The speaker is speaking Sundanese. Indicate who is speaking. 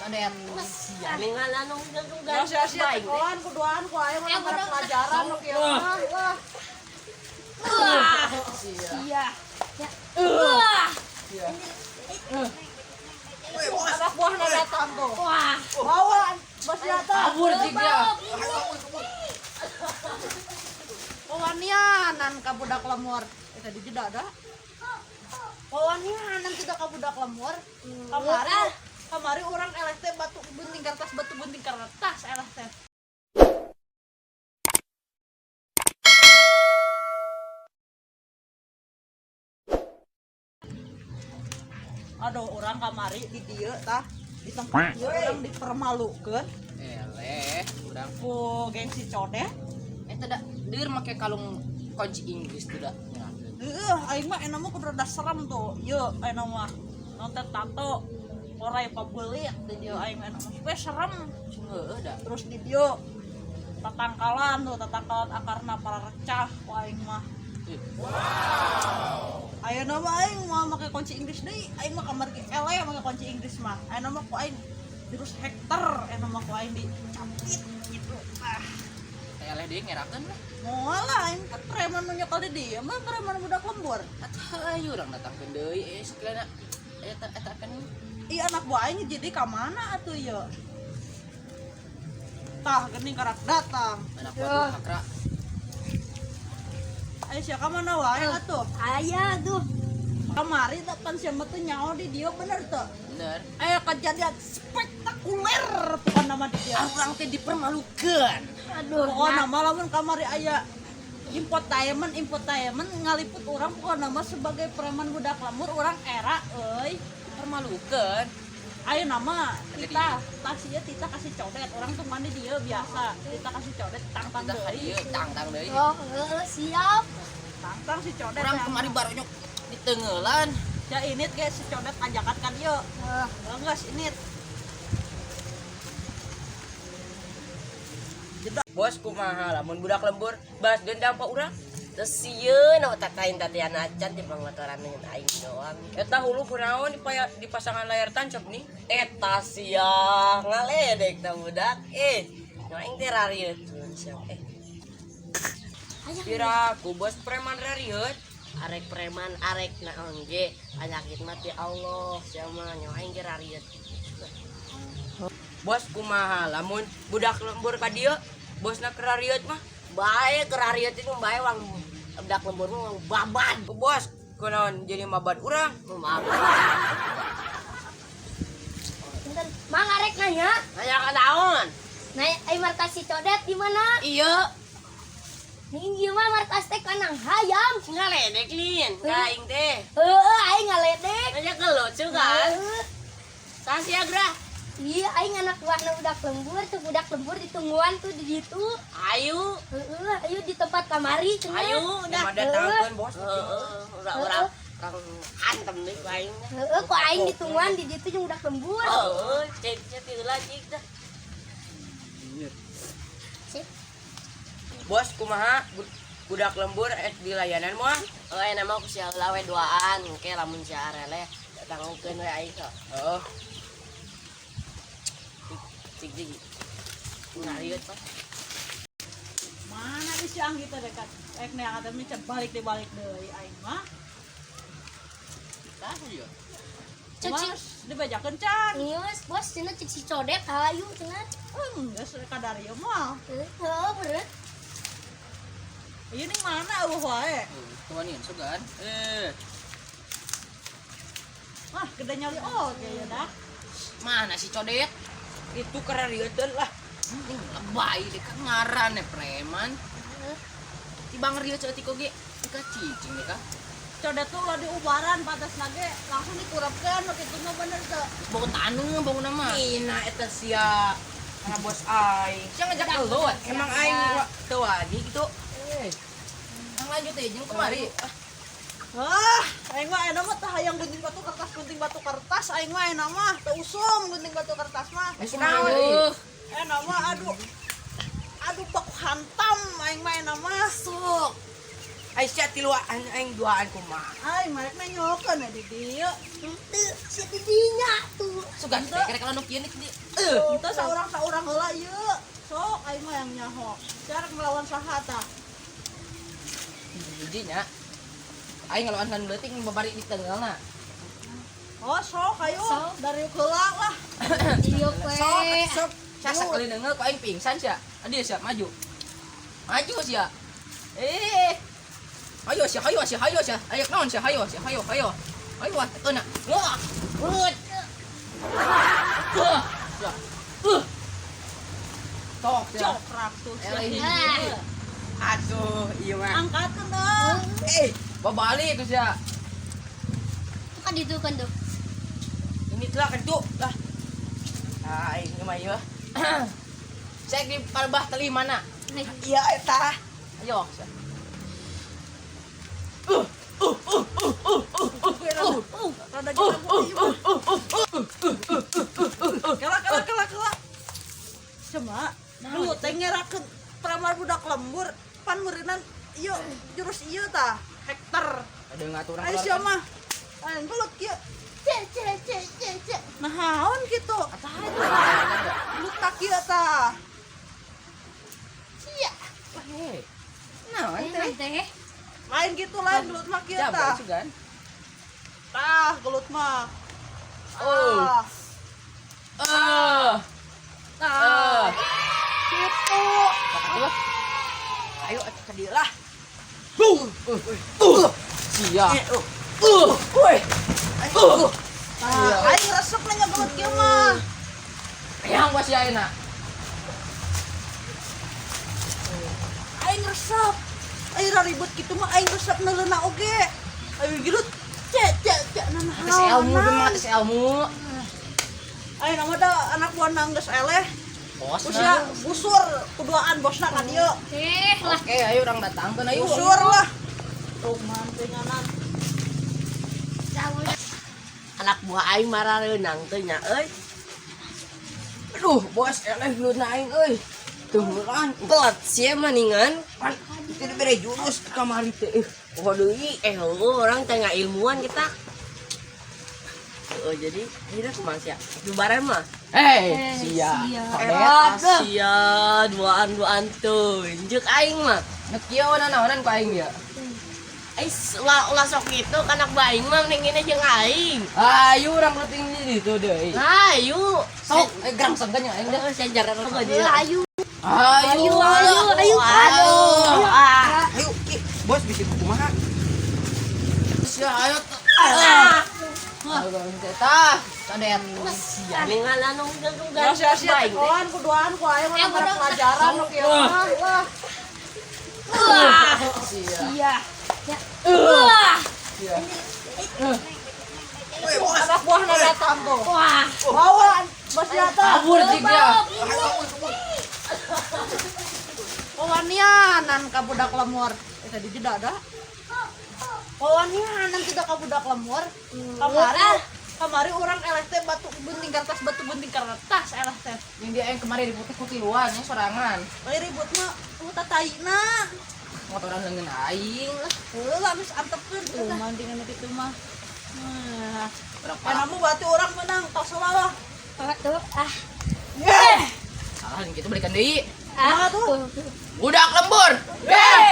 Speaker 1: Codet.
Speaker 2: Sia ningalan nu
Speaker 3: Ya sia-sia tekoan kuduaan ku aing mah mere pelajaran nu kieu mah. Wah.
Speaker 1: Sia.
Speaker 2: Wah.
Speaker 3: Anak buahna datang tuh.
Speaker 2: Wah.
Speaker 3: Bawa bos datang.
Speaker 1: Kabur juga.
Speaker 3: Wawanianan ka budak lemur. Eta di jeda da. Wawanianan tidak ka budak lemur. Kamari kamari urang eleh teh batu gunting kertas batu gunting kertas eleh teh. Aduh, urang kamari di dieu tah di tempat ieu urang dipermalukeun
Speaker 1: Eleh, urang.
Speaker 3: ku geng si codet.
Speaker 1: Eta da deur make kalung kunci Inggris tuh da.
Speaker 3: Heeh, aing mah enak mah kudu rada serem tuh. Ieu aing mah nonton tato orai pabelit di dieu aing mah enak mah supaya serem.
Speaker 1: Heeh da.
Speaker 3: Terus di dieu tatangkalan tuh, tatangkalan akarna para recah ku aing mah. Wow. Ayeuna mah aing mah make kunci Inggris deui, aing mah kamar ge eleh make kunci Inggris mah. Ayeuna mah ku aing jurus hektar, ayeuna mah ku aing dicapit gitu. Ah.
Speaker 1: Eleh deui ngerakeun lah.
Speaker 3: Moal lah aing kan preman nu nyekel di dieu mah preman budak lembur.
Speaker 1: Atuh ayo urang datangkeun deui sekalian eta eta kan.
Speaker 3: Iya anak buah aing jadi ka mana atuh ieu? Tah geuning karak datang.
Speaker 1: Anak buah hakra.
Speaker 3: Ayo sia ka mana wae atuh?
Speaker 2: Aya tuh.
Speaker 3: Kamari teh pan sia mah teu nyaho di dieu bener teu?
Speaker 1: Bener.
Speaker 3: Aya kejadian spektakuler pokona mah di dieu.
Speaker 1: Urang teh dipermalukeun.
Speaker 2: Aduh.
Speaker 3: Pokona mah lamun kamari aya infotainment ngaliput urang pokona mah sebagai preman budak lemur urang era euy.
Speaker 1: Dipermalukeun.
Speaker 3: Ayo nama Tita, taksinya Tita kasih codet, orang tuh mandi dia biasa. Tita kasih codet, tang-tang deui.
Speaker 1: Tang-tang deui.
Speaker 2: Oh, siap.
Speaker 3: Tang-tang si codet.
Speaker 1: Urang kemari baru nyok ditenggelan.
Speaker 3: Ya ini guys si codet ajakan kan ieu. Heeh, geus ini.
Speaker 1: Bos kumaha lamun budak lembur balas dendam ka urang?
Speaker 2: Terus sieun tatain tatian acan di pangotoran dengan aing doang.
Speaker 1: Eta hulu kunaon di pasangan layar tancap nih.
Speaker 2: Eta sia ngaledek ta budak. Nu aing teh rarieut sia.
Speaker 1: Pira ku bos preman rarieut.
Speaker 2: Arek preman arek naon ge penyakit mah ti Allah sia mah nyawa aing ge rarieut.
Speaker 1: Bos kumaha lamun budak lembur ka dieu bosna keur rarieut mah.
Speaker 2: Bae keur rarieut itu bae wang budak lembur mah wang babad.
Speaker 1: Bos kunaon jadi mabad urang?
Speaker 2: Maaf.
Speaker 4: Bentar, Mang arek nanya.
Speaker 2: Nanya ka naon?
Speaker 4: Nanya ai markas si Codet di mana?
Speaker 2: Iya.
Speaker 4: Nih ieu mah markas teh kanang hayam.
Speaker 2: Ngaledek lin ka aing teh.
Speaker 4: Heeh, aing ngaledek.
Speaker 2: Nanya ke lucu kan?
Speaker 4: Heeh.
Speaker 2: Saha sia gerah?
Speaker 4: Iya, aing anak buahna budak lembur, tuh budak lembur ditungguan tuh di ditu.
Speaker 2: Ayo.
Speaker 4: Heeh, ayo di tempat kamari cenah.
Speaker 2: Ayo udah.
Speaker 1: Ada tangkeun bos.
Speaker 2: Heeh, urang urang hantem deui ku aing.
Speaker 4: Heeh, kok aing ditungguan di ditu jeung budak lembur.
Speaker 2: Heeh, cek cek heula cik dah.
Speaker 4: Sip.
Speaker 1: Bos kumaha budak lembur di layanan moal?
Speaker 2: Oh, enak mah ku sia heula we duaan, engke lamun sia areleh datangkeun we aing sok.
Speaker 1: Heeh.
Speaker 2: Cik cik. Ngariut pak.
Speaker 3: Mana di siang gitu dekat. Rek neang teh micet balik di balik deui aing mah.
Speaker 1: Tah ieu.
Speaker 4: Cek
Speaker 3: Mas, dibajakeun can.
Speaker 4: Geus, bos cenah cek si Codet hayu cenah.
Speaker 3: Geus kadar ieu moal.
Speaker 4: Heeh, bener.
Speaker 3: Ieu ning mana eueuh wae.
Speaker 1: Tuanin sugan.
Speaker 3: Wah, gede nyali oge ya dah.
Speaker 1: Mana si Codet? Itu kerarieuten lah. Ini lebay deh kan ngaran ya preman. Tibang rieu ceutik oge ika cicing deh kah.
Speaker 3: Codet tuh ulah diubaran patas nage langsung dikurapkeun nu kitu mah bener teu.
Speaker 1: Bangun taneuh bangun mah. Ina eta sia kana bos aing. Sia ngajak gelut. Emang aing teu wani gitu. Yang lanjut teh jeung kemari.
Speaker 3: Wah, aing mah enak mah teh hayang gunting batu kertas aing mah enak mah teu usum gunting batu kertas mah.
Speaker 1: Naon?
Speaker 3: Enak mah aduh. Aduh baku hantam aing mah enak mah.
Speaker 1: Sok. Aisyah tiluan aing duaan kumaha.
Speaker 3: Aing marek nyokeun di dieu.
Speaker 4: Henteu, si didinya tuh.
Speaker 1: Sugan teh kerek nu kieu nih.
Speaker 3: Itu saurang-saurang heula ieu. Sok aing mah yang nyaho. Cara melawan saha tah?
Speaker 1: Hiji nya. Aing ngelawan kan leutik babari di tenggelna.
Speaker 3: Oh, sok ayo. Dari heula lah.
Speaker 4: Iya we.
Speaker 1: Sok, sok. Sia sakali neunggeul ku aing pingsan sia. Adi sia maju. Maju sia. Eh. Ayo sia, hayo sia, hayo sia. Ayo naon sia, hayo sia, hayo, hayo. Ayo ah, teuna. Wah. Wah. Wah. Sia. Tok sia.
Speaker 3: Cokrak tuh.
Speaker 1: Eh,
Speaker 4: Ah.
Speaker 1: Aduh, iya mah.
Speaker 3: Angkatkeun dong.
Speaker 1: Eh, babalik tuh sia.
Speaker 4: Itu kan itu kan tuh.
Speaker 1: Ini telah kentu lah. Ah, ini mah ieu. Saya di palbah teli mana?
Speaker 3: Iya eta.
Speaker 1: Ayo. Sia.
Speaker 3: Rada jago ieu mah. Kela kela kela kela. Cuma lu teh ngerakeun pramar budak lembur pan meureunan ieu jurus ieu tah hektar.
Speaker 1: Ada ngaturan.
Speaker 3: Ayo sia mah. Ayo gelut kieu. C C C C C. Nah, naon kitu? Gelut tak kieu tah. Sia.
Speaker 1: Hei. Naon teh?
Speaker 4: Teh.
Speaker 3: Lain gitu lain gelut mah kieu tah.
Speaker 1: Jago sugan.
Speaker 3: Tah gelut mah.
Speaker 1: Oh.
Speaker 3: Ah.
Speaker 1: Ah.
Speaker 3: Tah.
Speaker 1: Ah.
Speaker 3: Gitu.
Speaker 1: Ayo.
Speaker 3: Ayo atuh ka dieu lah.
Speaker 1: Boom. Sia. Woi.
Speaker 3: Tah, aing resep nanya gelut kieu mah.
Speaker 1: Yang gua sia enak.
Speaker 3: Aing resep. Aing ribut kitu mah aing resep neuleuna oge. Ayo gelut. Cek cek cek nanaon.
Speaker 1: Tes ilmu mah tes ilmu.
Speaker 3: Aing nama da anak buah geus eleh.
Speaker 1: Bos.
Speaker 3: Usia busur kuduaan bosna ka dieu.
Speaker 4: Eh lah.
Speaker 1: Oke, ayo orang datangkeun ayo.
Speaker 3: Busur lah. Tuh mantinganan.
Speaker 2: Anak buah aing marah reunang teh nya euy.
Speaker 1: Aduh, bos eleh gelut aing euy. Teu heulaan.
Speaker 2: Pelat sia maningan.
Speaker 1: Pan itu dibere jurus kamari teh.
Speaker 2: Oh deui eh heueuh orang teh ilmuwan kita. Oh jadi akhirnya kumaha sia? Bubaran mah.
Speaker 1: Hei, sia.
Speaker 2: Aduh. Sia duaan-duaan tuh. Jeung aing mah.
Speaker 1: Nu kieu naonan ku aing ieu.
Speaker 2: Ai ulah ulah sok kitu ka anak buah aing mah mending ngene jeung aing.
Speaker 1: Ayo urang leuting di ditu deui.
Speaker 2: Ayo.
Speaker 1: Sok, gerang sengkeun aing dah.
Speaker 2: Heeh, sia jaran ka dia.
Speaker 4: Ayo.
Speaker 1: Ayo,
Speaker 4: Ayo, ayo,
Speaker 1: ayo.
Speaker 2: Ah.
Speaker 1: Ayo, Ki. Bos bisa kumaha? Sia, ayo. Ayo, tah. Codet.
Speaker 2: Sia ningan anu
Speaker 3: Ya sia sia tekoan kuduaan ku aing mah bara pelajaran nu kieu mah. Wah.
Speaker 1: Sia.
Speaker 4: Iya. Wah.
Speaker 1: Sia.
Speaker 3: Anak buahna datang tuh.
Speaker 4: Wah.
Speaker 3: Bawa bos datang.
Speaker 1: Kabur jig dia.
Speaker 3: Kawanianan ka budak lemur. Eh tadi jeda dah. Kawanianan tidak ka budak lemur. Kamari kamari orang eleh teh batu gunting kertas eleh teh.
Speaker 1: Yang dia yang kemarin ribut teh ku tiluan yang sorangan.
Speaker 3: Lain ribut mah uta taina.
Speaker 1: Motoran leungeun aing lah.
Speaker 3: Heula geus antepkeun tuh mandingan kitu mah. Nah,
Speaker 1: Urang parah.
Speaker 3: enamu berarti orang menang tos lah.
Speaker 4: Tuh ah.
Speaker 1: Salah gitu balikan deui.
Speaker 4: Ah
Speaker 3: Kumaha tuh?
Speaker 1: Budak lembur. Eh.